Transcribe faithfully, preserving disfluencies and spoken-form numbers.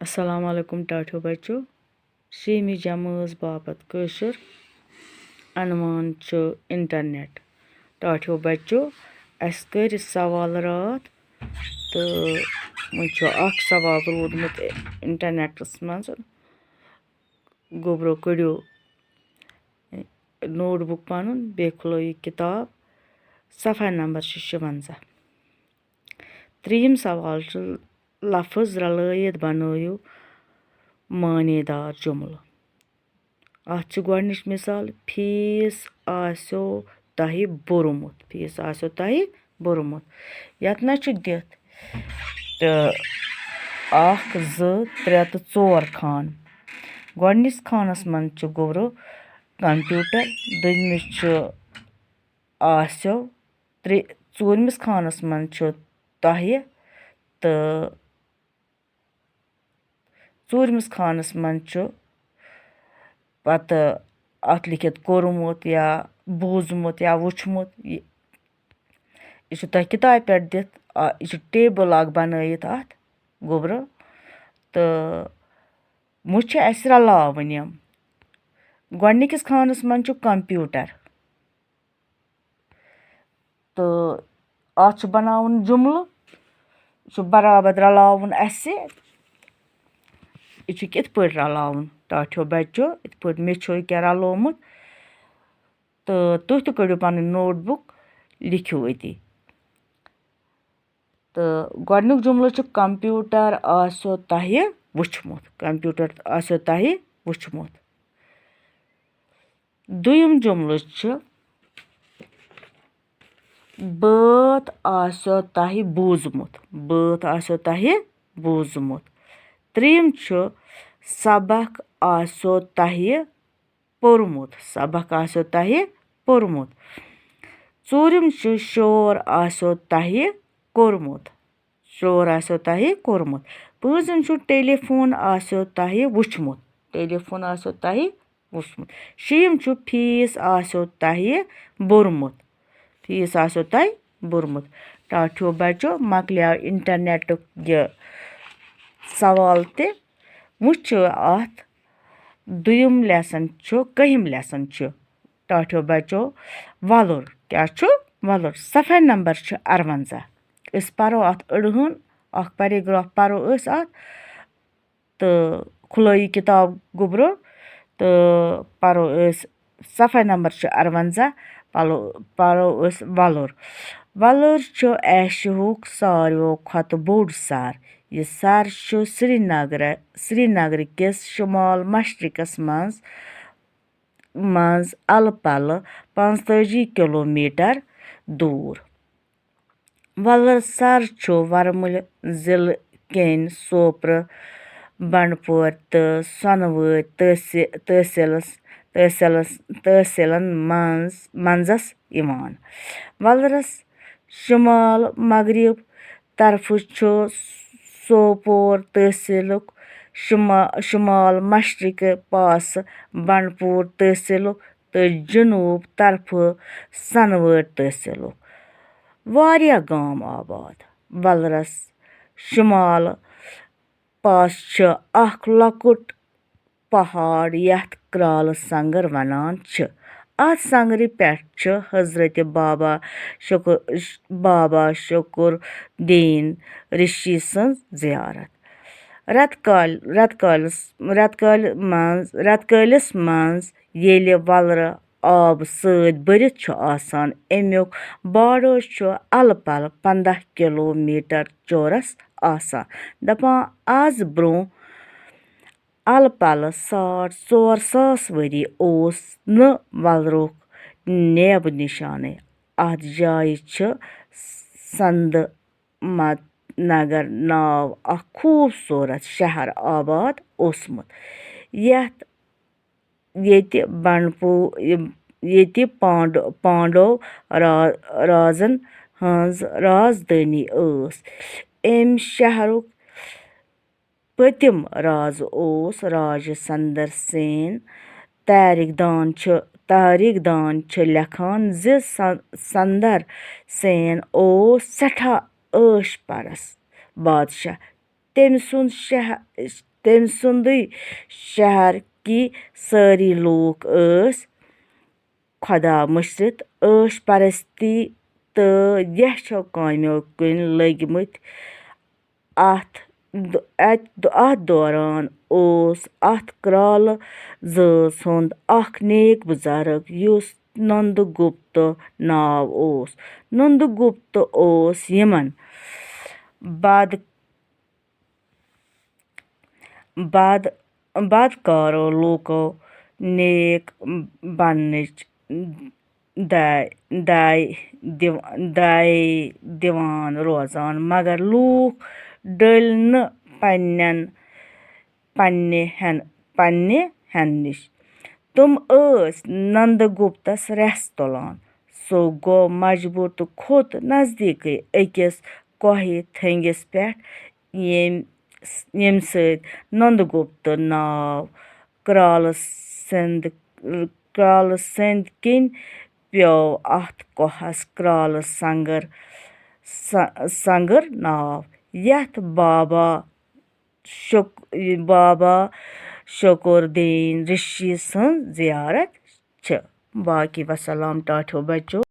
السلام علیکم ٹاٹھیو بچو۔ شیٚیِمہِ جمٲژ باپتھ کٲشُر عنوان چھُ انٹرنیٹ۔ ٹاٹھیو بچو، اَسہِ کٔرۍ سوال راتھ تہٕ وۄنۍ چھُ اکھ سوال روٗدمُت انٹرنیٹس منٛز۔ گوٚبرو، کٔڑِو نوٹ بُک پنُن، بیٚیہِ کھُلٲیِو کِتاب، صفحہ نمبر چھُ شُوَنزاہ۔ ترٛیٚیِم سوال چھُ، لفظ رلٲیِتھ بنٲیِو معنی دار جملہٕ۔ اَتھ چھِ گۄڈٕنِچ مثال، فیٖس آسیو تۄہہِ بوٚرمُت، فیٖس آسیو تۄہہِ بوٚرمُت۔ یَتھ نہ چھُ دِتھ تہٕ اَکھ، زٕ، ترٛےٚ تہٕ ژور خان۔ گۄڈٕنِچ خانَس منٛز چھُ گوٚبرو کمپیوٹر، دوٚیمِس چھُ آسیو، ترٛےٚ، ژوٗرمِس خانَس منٛز چھُ تۄہہِ تہٕ ژوٗرمِس خانَس منٛز چھُ پَتہٕ اَتھ لیٖکھِتھ کوٚرمُت یا بوٗزمُت یا وُچھمُت۔ یہِ، یہِ چھُ تۄہہِ کِتابہِ پٮ۪ٹھ دِتھ، آ، یہِ چھُ ٹیبٕل اَکھ بَنٲیِتھ اَتھ گوٚبرٕ۔ تہٕ وۄنۍ چھِ اَسہِ رَلاوٕنۍ یِم۔ گۄڈٕنِکِس خانَس منٛز چھُ کمپیوٹر۔ تہٕ اَتھ چھُ بَناوُن جُملہٕ، چھُ برابر رَلاوُن اَسہِ۔ یہِ چھُ کِتھ پٲٹھۍ رَلاوُن؟ ٹاٹھیو بَچو، یِتھ پٲٹھۍ مےٚ چھُ یہِ کیٛاہ رَلومُت۔ تہٕ تُہۍ تہِ کٔڑِو پَنٕنۍ نوٹ بُک، لیکھِو أتی۔ تہٕ گۄڈٕنیُک جُملہٕ چھُ، کمپیوٹر آسیو تۄہہِ وُچھمُت، کمپیوٹر آسیو تۄہہِ وُچھمُت۔ دوٚیُم جُملہٕ چھُ، بٲتھ آسیو تۄہہِ بوٗزمُت، بٲتھ آسیو تۄہہِ بوٗزمُت۔ ترٛیٚیِم چھُ، سبق آسیو تۄہہِ پوٚرمُت، سبق آسیو تۄہہِ پوٚرمُت۔ ژوٗرِم چھُ، شور آسیو تۄہہِ کوٚرمُت، شور آسیو تۄہہِ کوٚرمُت۔ پٲنٛژِم چھُ، ٹیلی فون آسیو تۄہہِ وُچھمُت، ٹیلی فون آسیو تۄہہِ وُچھمُت۔ شیٚیِم چھُ، فیٖس آسیو تۄہہِ بوٚرمُت، فیٖس آسیو تۄہہِ بوٚرمُت۔ ٹاٹھیو بچو، مۄکلیو انٹرنیٹُک یہِ سوال تہِ۔ وۄنۍ چھُ اَتھ دوٚیُم lesson چھُ، کٔہِم lesson چھُ؟ ٹاٹھیو بچو، وَلُر۔ کیٛاہ چھُ؟ وَلُر۔ صفحہ نمبر چھُ اَروَنزاہ۔ أسۍ پَرو اَتھ أڑہَن، اَکھ paragraph پَرو أسۍ اَتھ تہٕ کھُلٲیِو کِتاب گوٚبرو تہٕ پَرو أسۍ صفحہ نمبر چھُ اَروَنزاہ، پَلو-، پَرو أسۍ وَلُر۔ وَلُر چھُ ایشیاہُک ساروِیو کھۄتہٕ بوٚڑ سَر۔ یہِ سَر چھُ سرینگرٕ، سرینگرٕ کِس شُمال مشرقَس منٛز، منٛز اَلہٕ پَلہٕ پانٛژتٲجی کِلوٗ میٖٹر دوٗر۔ وۄلر سر چھُ ورمُلہِ ضلعہٕ کٮ۪ن سوپرٕ، بنڈپور تہٕ سۄنہٕ وٲرۍ تحصی-، تحصیلس، تحصیلس، تحصیلن منٛز، منٛزس یِوان۔ وۄلرس شمال مغرب طرفہٕ چھُ سوپور تحصیلُک شما-، شمال مشرقہٕ پاسہٕ بنڈپور تحصیلُک تہٕ جنوب طرفہٕ سۄنہٕ وٲرۍ تحصیلُک۔ واریاہ گام آباد۔ وۄلرَس شُمال پاس چھُ اکھ لۄکُٹ پہاڑ یَتھ کرٛالہٕ سنٛگر وَنان چھِ۔ اَتھ سنٛگرِ پٮ۪ٹھ چھُ حضرت بابا شکر، بابا شکر الدین رشی سٕنٛز زیارت۔ رٮ۪تہٕ کالہِ، رٮ۪تہٕ کالِس، رٮ۪تہٕ کالہِ منٛز، رٮ۪تہٕ کٲلِس منٛز ییٚلہِ وۄلرٕ آب سۭتۍ بٔرِتھ چھُ آسان، اَمیُک باڈو چھُ اَلہٕ پَلہٕ پنٛداہ کِلوٗ میٖٹر چورس آسان۔ دَپان، از برٛونٛہہ اَلہٕ پَلہٕ ساڑ ژور ساس ؤری اوس نہٕ وۄلرُک نیب نِشانٕے۔ اَتھ جایہِ چھِ سندٕ مت نگر ناو اکھ خوٗبصوٗرت شہر آباد اوسمُت، یتھ، ییٚتہِ بنڈپوٗ-، ییٚتہِ پانڈ-، پانڈو را-، رازن ہٕنٛز رازدٲنی ٲس۔ امہِ شہرُک پٔتِم راز اوس راجہ سندر سین۔ تٲریخ دان چھِ، تٲریخ دان چھِ لیکھان زِ سن-، سندر سین اوس سٮ۪ٹھاہ عٲش پرست بادشاہ۔ تٔمۍ سُنٛد شہ-، تٔمۍ سُنٛدٕے شہر کی سٲری لوٗکھ ٲسۍ خۄدا مٔشرِتھ، عٲش پرستی تہٕ یَچھو کامیو کُن لٔگۍ مٕتۍ۔ اَتھ دُ-، اَتہِ دُ-، اَتھ دوران اوس اَتھ کرٛالہٕ زٲژ ہُنٛد اَکھ نیک بُزرٕگ، یُس ننٛدٕ گُپت ناو اوس۔ ننٛدٕ گُپت اوس یِمَن بد بد بدکارو لوٗکو نیک بننٕچ داے داے دِو داے دِوان روزان، مگر لوٗکھ ڈٔلۍ نہٕ پننٮ۪ن پننہِ ہٮ۪ن پننہِ ہٮ۪نہٕ نِش۔ تِم ٲسۍ ننٛدٕ گُپتس رٮ۪س تُلان۔ سُہ گوٚو مجبوٗر تہٕ کھوٚت نزدیٖکٕے أکِس کۄہہِ تھٔنٛگِس پٮ۪ٹھ، ییٚمۍ ییٚمہِ سۭتۍ ننٛد گُپت ناو کرٛالہٕ سٕنٛد کرٛالہٕ سٕنٛدۍ کِنۍ پیوٚو اَتھ کۄہَس کرٛالہٕ سنٛگٕر سَ-، سنٛگٕر ناو، یَتھ بابا شُک-، بابا شُکُر دیٖن رِشی سٕنٛز زِیارت چھِ۔ باقی وسلام ٹاٹھیو بچو۔